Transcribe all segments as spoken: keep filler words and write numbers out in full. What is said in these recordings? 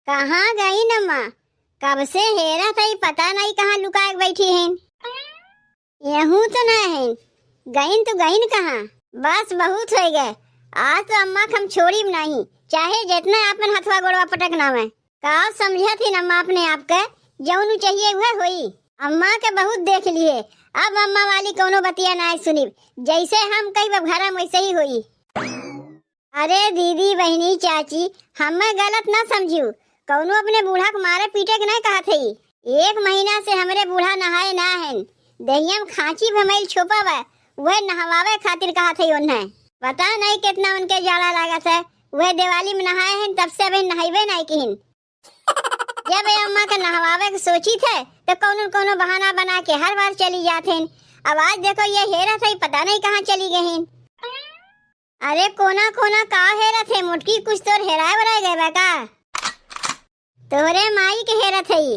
कहाँ गइन अम्मा? कब से हेरत हई, पता नाहीं कहाँ लुकाए के बैठी हइन। यहूँ तो नाहीं हइन, गइन तो गइन कहाँ? बस बहुत होइ गए, आज तो अम्मा के हम छोड़िब नाहीं, चाहे जेतना आपन हथवा गोड़वा पटकना में। का समझत हिन अम्मा अपने आप के, जउन चाहिए उहे होई। अम्मा के बहुत देख लिए, अब अम्मा वाली कउनो बतिया नाहीं सुनिब, जइसे हम कहिब अब घरा में वइसे ही होई। अरे दीदी, बहिनी, चाची, हम्मे गलत ना समझिउ, कउनो अपने बूढ़ा के मारे पीटे के नाहीं कहत हई। एक महीना से हमरे बूढ़ा नहाए ना हइन, देहिया में खाँची भमइल छोपा बा, उहे नहवावे खातिर कहत हई ओन्हे। पता नाहीं केतना उनके जाड़ा लागत है, उहे दिवाली में नहाए हइन, तब से अबहिन नहइबे नाहीं किहिन। जब ए अम्मा के नहवावे के सोचित है, तो कउनो न कउनो बहाना बना के हर बार चली जात हइन। अब आज देखो ये हेरत हई, पता नाहीं कहाँ चली गइन। अरे कोना कोना का हेरत है मोटकी, कुछ तोर हेराए वेराए गए बा का? तोहरे माई के हेरत हई।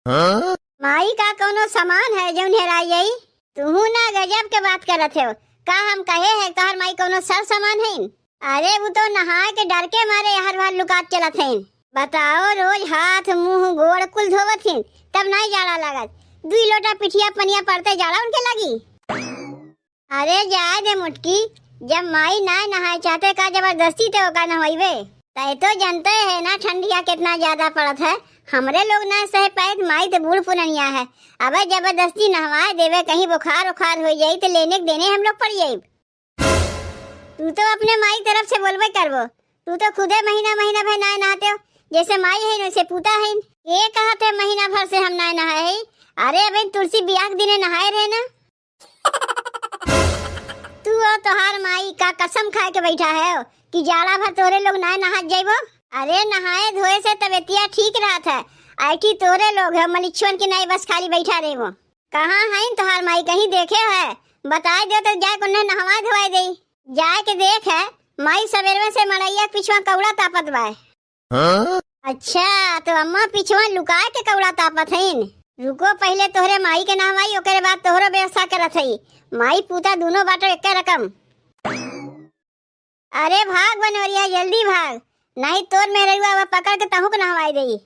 हाँ? माई का कउनो सामान है जउन हेराई जाई? तुहू ना गजब के बात करत हो। का हम कहे है तोहर माई कउनो सर सामान हइन? अरे उ तो नहाए के डर के मारे हर बार लुकात चलत हइन। बताओ, रोज हाथ मुँह गोड़ कुल धोवत हिन, तब नाहीं जाड़ा लागत। दुई लोटा पिठिया पनिया पड़ते जाड़ा उनके लगी। अरे जाए दे मोटकी, जब माई नाहीं नहाए चाहते का जबरदस्ती ते ओका नहवाइबे? तय तो जनते है ना ठंडिया केतना ज्यादा पड़त है, हमरे लोग नाहीं सह पाइत, माई तो बूढ़ पुरनिया है। अबे जबरदस्ती नहवाए देबे, कहीं बुखार उखार होइ जाई तो लेने के देने हम लोग पड़ जाइब। तू तो अपने माई तरफ से बोलबे करबो, तू तो खुदे महीना महीना भर नाहीं नहाते हो, जइसे माई हइन वइसे पूता हइन। के कहत है महीना भर से हम नाहीं नहाए हई? अरे अबहिन तुलसी बियाह के दिने नहाए रहे ना। तू अउर तोहार माई का कसम खाए के बैठा है कि जाड़ा भर तोहरे लोग नाहीं नहात जाइबो? अरे नहाए धोए से तबेतिया ठीक रहत है, ऐठी तोहरे लोग है मलिच्छुअन के नाहीं बस खाली बैठा रहबो। कहाँ हइन तोहार माई, कहीं देखे है? बताए दे तो जाए के उन्हें नहवाए धोवाए देई। जाए के देख है, माई सबेरवे से मड़इया के पिछुआ कौड़ा तापत बा। हाँ? अच्छा, तो अम्मा पिछुआ लुकाए के कौड़ा तापत हइन। रुको, पहिले तोहरे माई के नहवाई, ओकरे बाद तोहरो व्यवस्था करत हई। माई पूता दूनो बाटो एक्के रकम। अरे भाग बनोरिया, जल्दी भाग, नाहीं तोर मेहररुआ अब पकड़ के तहूँ के नहवाई देई।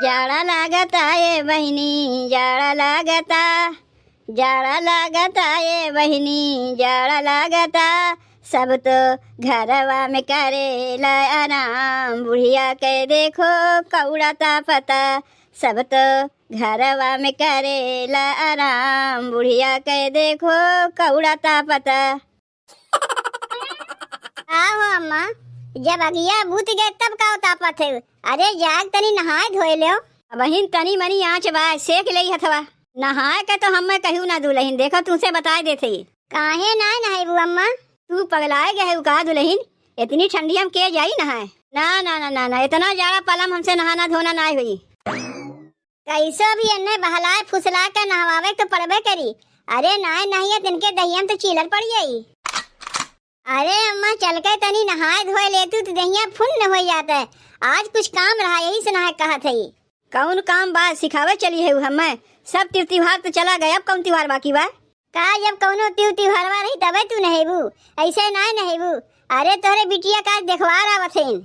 जाड़ा लागता ए बहिनी, जाड़ा लागता, जाड़ा लागता ए बहिनी, जाड़ा लागता। सब तो घरवा में करेला आराम, बुढ़िया के देखो कौड़ा तापता। सब तो घरवा में करेला आराम, बुढ़िया के देखो कौड़ा तापता। का हो अम्मा, जब अगिया बुत गए तब का तापत है? अरे जाग तनी नहाए धोए लेव। अबहिन तनी मनी आँच बा, सेक लेई हथवा। नहाए के तो हम्मे कहियो ना दुलहिन, देखो तुहसे बताए देत हई। काहे नाहीं नहाइबू अम्मा? तू पगलाए गए हऊ का दुलहिन? इतनी ठंडिया में के जाई नहाए? ना, ना, ना, ना, ना, इतना जाड़ा पाला में हमसे नहाना धोना नाहीं होई। कैसो भी एन्ने बहलाए फुसलाए के नहवावे के तो पड़बे करी। अरे नाहीं नहाइए तिनके दहिया में तो चीलर पड़ जाई। अरे अम्मा, चल के तनी नहाए धोए लेतू तो दहिया फुन्न होइ जात है। आज कुछ काम रहा, यही से नहाए कहत हई। कउन काम बा, सिखावे चली हऊ हम्मे? सब तिर तिउहार तो चला गए, अब कउन तिउहार बाकी बा? का जब कउनो तिर तिउहारवा रही तबे तू नहेबू, ऐसे नाहीं नहेबू। अरे तोहरे बिटिया का देखवार आवत हइन।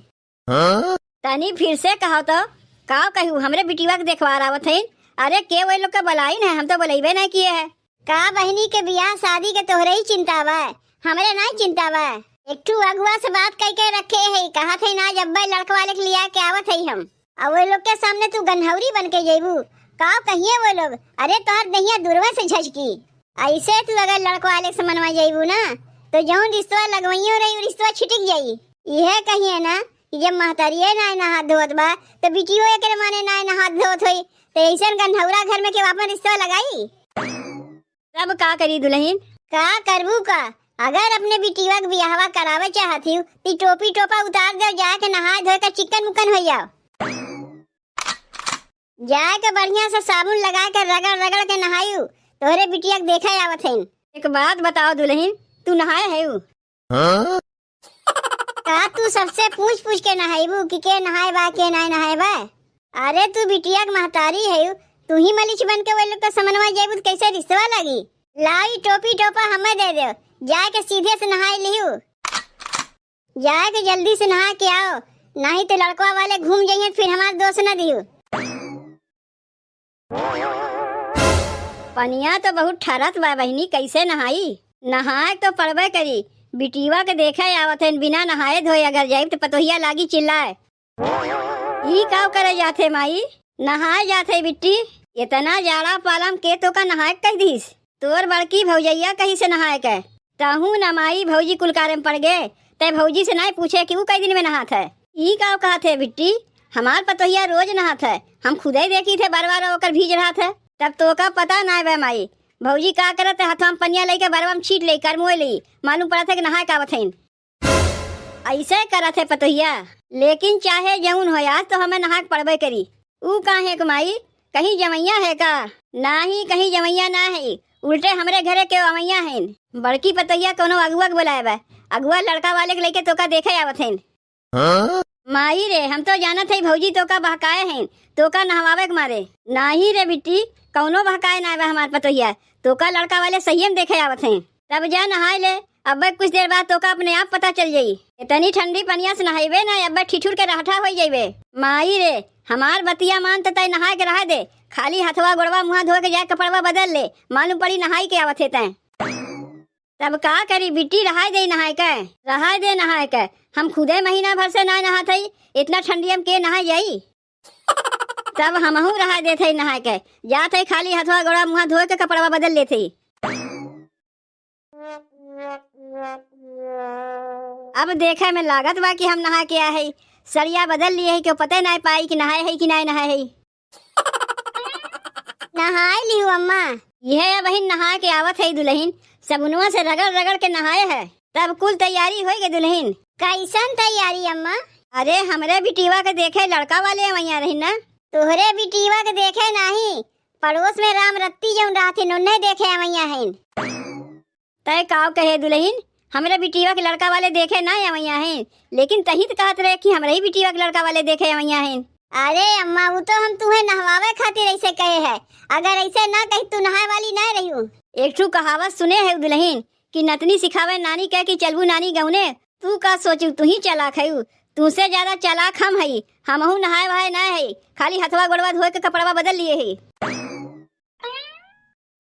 हाँ? तनी फिर से कहो तो, का कहू, हमरे बिटिया के देखवार आवत हइन। अरे के वो लोग के बुलाइन है, हम तो बुलइबे नाहीं किए है। का बहिनी के बियाह शादी के तोहरे ही चिंता बा, हमरे नाहीं चिंता बा। एक ठू अगुआ से बात कइके रखे है, कहत है ना जब्बे लड़कवा लेके लिया के आवत है हम। अउर वो लोग के सामने तू गन्हौरी बन के जइबू, का कहिए वो लोग, अरे तोहर दहिया दुरवा से झझकी। ऐसे तू अगर लड़कवा लेके समनवा जइबू ना, तो जौन रिश्तवा लगवइयो रही, उ रिश्तवा छिटिक जाई। इहे कहिए ना कि जब महतरिये नाय नहात धोत बा, तो बिटियो एकरे माने नाय नहात धोत होई, तो ऐसन गन्हौरा घर में केहू आपन रिश्तवा लगाई? तब का करी दुलहिन? का करबू का? अगर अपने बिटिया के बियाहवा करावे चाहत हिउ, ती टोपी टोपा उतार दे, जाके नहाए धोए के चिकन मुकन हो जाओ। जाके बढ़िया से साबुन लगा के रगड़ रगड़ के नहायु, तोहरे बिटिया के देखे आवत हइन। एक बात बताओ दुलहिन, तू नहाए हयू? हाँ? का तू सबसे पूछ पूछ के नहाइबू कि के नहाए बा, के नाय नहाए बा? अरे तू बिटिया के महतारी हयू, तू ही मलिच बन के वो लोग के समनवा जइबू त कैसे रिश्तवा लागी? लाओ ई टोपी टोपा हमें दे दो, जाके सीधे से नहाए लिहू। जाके जल्दी से नहा के आओ, नाहीं तो लड़कवा वाले घूम जइहें, फिर हमार दोष न दिहू। पनिया तो बहुत ठरत बा बहिनी, कैसे नहाई? नहाए तो पड़बे करी। बिटिवा के देखे आवत हन, बिना नहाए धोए अगर जाइब तो पतोहिया लागी चिल्लाए। ई काव करे जाथे माई? नहाए जाथे बिट्टी। इतना जाड़ा पाला म के तोका नहाए के कहि दिहिस? तोर बड़की भौजइया कहिस नहाए के। तहूँ न माई, भौजी कुल कारे म पड़ गे। तै भौजी से नाहीं पूछे कि ऊ कई दिन में नहात है। ई काव कहत है बिट्टी? हमार पतोहिया रोज नहात है, हम खुदे देखित है बरवा रो ओकर भीज रहत है। तब तोका पता नाहीं बे माई, भौजी का करत है, हथवा म पनिया लइके बरवा म छीट लेई, करमोए लेई, मालूम पड़त है कि नहाए के आवत हइन। अइसे करत है पतोहिया, लेकिन चाहे जउन होय, आज तो हमें नहाए के पड़बे करी। ऊ काहे के माई, कहीं जमइया है का? नाहीं, कहीं जमइया ना है, उल्टे हमरे घरे के अमइया हइन। बड़की पतोहिया कउनो अगुआ के बोलाए बा, अगुआ लड़का वाले के लइके तोका देखे आवत हइन। हाँ? माई रे, हम तो जानत हई भौजी तोका बहकाए हइन, तोका नहवावे के मारे। नाहीं रे बिट्टी, कउनो बहकाए नाहीं बा हमार पतोहिया, तोका लड़का वाले सहिये म देखे आवत हइन। तब जा नहाए ले, अब्बे कुछ देर बाद तोका अपने आप पता चल जाई। इतनी ठंडी पनिया से नहइबे ना, अब्बे ठिठुर के रहठा होइ जइबे। माई रे, हमार बतिया मान त तै नहाए के रहे दे, खाली हथवा गोड़वा मुँहा धोए के जाए कपड़वा बदल ले, मालूम पड़ी नहाई के आवत है तै। तब का करी बिट्टी, रहाय दे नहाए के, रहाय दे नहाए के। हम खुदे महीना भर से ना नहात हई, इतना ठंडिया म के नहाए जाई? तब हमहू रहाय देत हई नहाए के, जात हई खाली हथवा गोड़ा मुँहा धोए के कपड़वा बदल लेत हई। अब देखे में लागत बा कि हम नहा के आए हई, सड़िया बदल लिए हई, केहू पते नाहीं पाई कि नहाए हई कि नाहीं नहाए हई। नहाए लिहू अम्मा। इहे अबहिन नहा के आवत है दुलहिन, सबुनवा से रगड़ रगड़ के नहाए है। तब कुल तैयारी होइ गए दुलहिन। कैसन तैयारी अम्मा? अरे हमरे बिटिवा के देखे लड़का वाले अवइया रहिन ना। तोहरे बिटिवा के देखे नाहीं, पड़ोस में राम रत्ती जउन रहथिन उन्हें देखे अवइया हइन। तै काव कहे दुलहिन, हमरे बिटिवा के लड़का वाले देखे नाहीं अवइया हइन, लेकिन तहीं त कहत रहे कि हमरे ही बिटिवा के लड़का वाले देखे अवइया हइन। अरे अम्मा, ऊ तो हम तुहें नहवावे खातिर अइसे कहे है, अगर अइसे ना कही तू नहाए वाली नाहीं रहिउ। एक ठू कहावत सुने है दुलहिन कि नतनी सिखावे नानी के कि चलबू नानी गउने। तू का सोचू, तू ही चालाक हइउ, तूसे ज्यादा चालाक हम हई। हमहू नहाए वहाए नाहीं हई, खाली हथवा गोड़वा धोए के कपड़वा बदल लिए हई।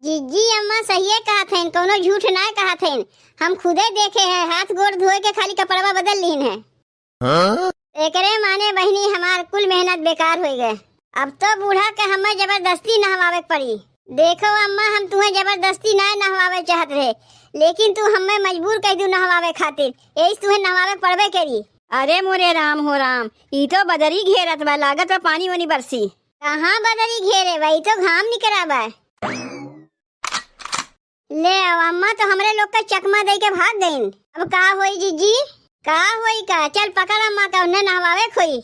जिज्जी अम्मा सहिए कहत हइन, कउनो झूठ नाहीं कहत हइन। हम खुदे देखे हैं, हाथ गोड़ धोए के खाली कपड़वा बदल लिहिन है। हाँ? एकरे माने बहिनी हमार कुल मेहनत बेकार होइ गए। अब तो बूढ़ा के हमें जबरदस्ती नहवावे के पड़ी। देखो अम्मा, हम तुहें जबरदस्ती नाहीं नहवावे चाहत रहे, लेकिन तू हमें मजबूर कइ दू नहवावे खातिर, यही तुहें नहवावे के पड़बे करी। अरे मोरे राम हो राम, ई तो बदरी घेरत बा, लागत बा पानी वानी बरसी। कहाँ बदरी घेरे बा, ई तो घाम निकरा बा। ले आओ, अम्मा तो हमरे लोग के चकमा दे के भाग गईन। अब का होई जिज्जी? का होई का? चल पकड़ अम्मा का, उन्हें नहवावे खोई।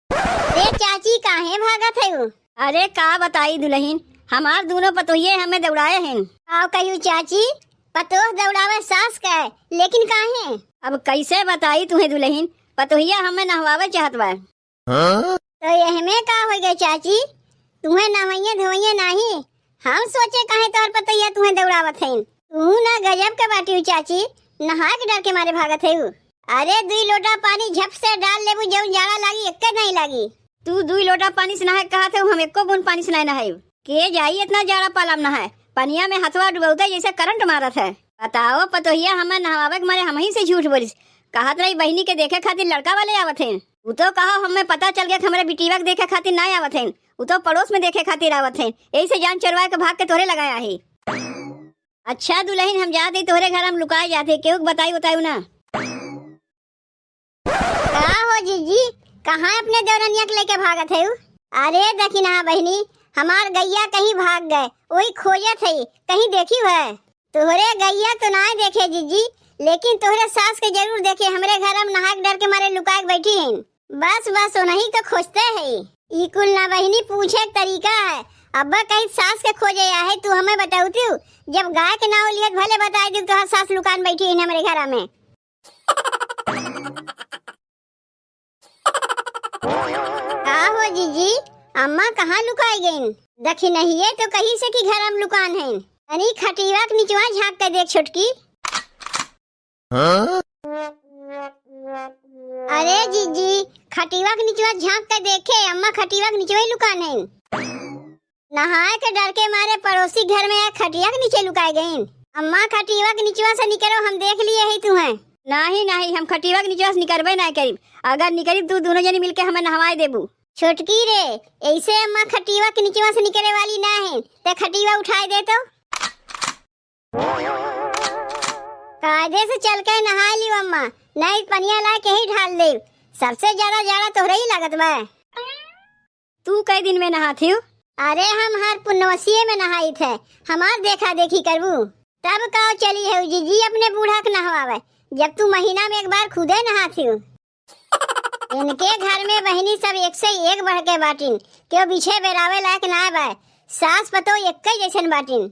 अरे चाची, काहे भागत है वो? अरे का बताई दुलहिन, हमार दूनो पतोहिए हमें दौड़ाए हैं। आओ कहियो चाची, पतोह दौड़ावे सास के, लेकिन काहे? अब कैसे बताई तुहें दुलहिन, पतोहिया हमें नहवावे चाहत बा। हाँ? तो एहमे का होइ गए चाची, तुहें नहवइये धोइये नाहीं, हम सोचे काहे तोहर पतोहिया तुहें दौड़ावत हइन। तू ना गजब के बाटिउ चाची, नहाए के डर के मारे भागत हइउ। अरे दुई लोटा पानी झप से डाल लेबू, जउन जाड़ा लागी, एक्के नाहीं लागी। तू दुई लोटा पानी से नहाए कहत हउ, हम एक्को बूंद पानी से नाहीं नहाइब। के जाई इतना जाड़ा पाला म नहाए, पनिया में हथवा डुबौते जैसे करंट मारत है। बताओ पतोहिया, हमें नहवावे के मारे हमहीं से झूठ बोलिस, कहत रही बहिनी के देखे खातिर लड़का वाले आवत हैं। उ तो कहा हमें पता चल गया कि हमरे बिटिया के देखे खातिर ना आवत हैं, उ तो पड़ोस में देखे खातिर आवत हैं, यही से जान चोरवा के भाग के तोहरे लगाया है। अच्छा दुलहिन, हम जात ही तोहरे घर, हम लुकाए जात ही, केहू के बताई उताई ना। का हो जिज्जी, कहाँ अपने देवरनिया के लेके भागत है? अरे देखी ना बहिनी, हमार गइया कहीं भाग गए, वही खोजत है, कहीं देखी है? तोहरे गइया तो ना देखे जिज्जी, लेकिन तोहरे सास के जरूर देखे, हमरे घर में नहाए के डर के मारे लुकाए के बैठी हैं। बस बस, उन्हीं तो खोजते है। ई कुल ना बहिनी पूछे के तरीका है। अब्बा कहीं सास के खोजे आहे, तू हमें बतौतियो, जब गाय के नाव लियत भले बताई दी तोहर सास लुकान बैठी है हमरे घर में। का हो जिज्जी, अम्मा कहाँ लुकाई गईन? दखिनहिए तो कही से कि घर में लुकान हैं। तनी खटिया के निचवा झाँक के देख छोटकी। हाँ? अरे जीजी, खटिवा के निचवा झांक के देखे, अम्मा खटिवा के निचवा ही लुकान है। नहाए के डर के मारे पड़ोसी घर में आए खटिया के नीचे लुकाए गईन। अम्मा खटिया के निचवा से निकरो, हम देख लिए ही तुहें। नहीं, नहीं, हम खटिया के निचवा से निकरबे नहीं करीब। अगर निकरीब तू दोनों जनी मिलके हमें नहवाए देबू। छोटकी रे, ऐसे अम्मा खटिया के निचवा से निकरे वाली ना है, ते खटिया उठाए दे तो। कायदे से चल के नहा लियो अम्मा, नहीं पनिया ला के ही ढाल दे। सबसे ज्यादा जाड़ा तोहरे ही लागत बा। तू कई दिन में नहात हियो? अरे हम हर पुन्नवसिये में नहाइत है, हमार देखा देखी करबू। तब का चली है जीजी अपने बूढ़ा के नहवावे, जब तू महीना में एक बार खुदे नहात हियो। इनके घर में बहिनी सब एक से एक बढ़ के बाटिन, केहू बिछे बेरावे लायक ना बा। सास पतोह एक ही जैसन बाटिन।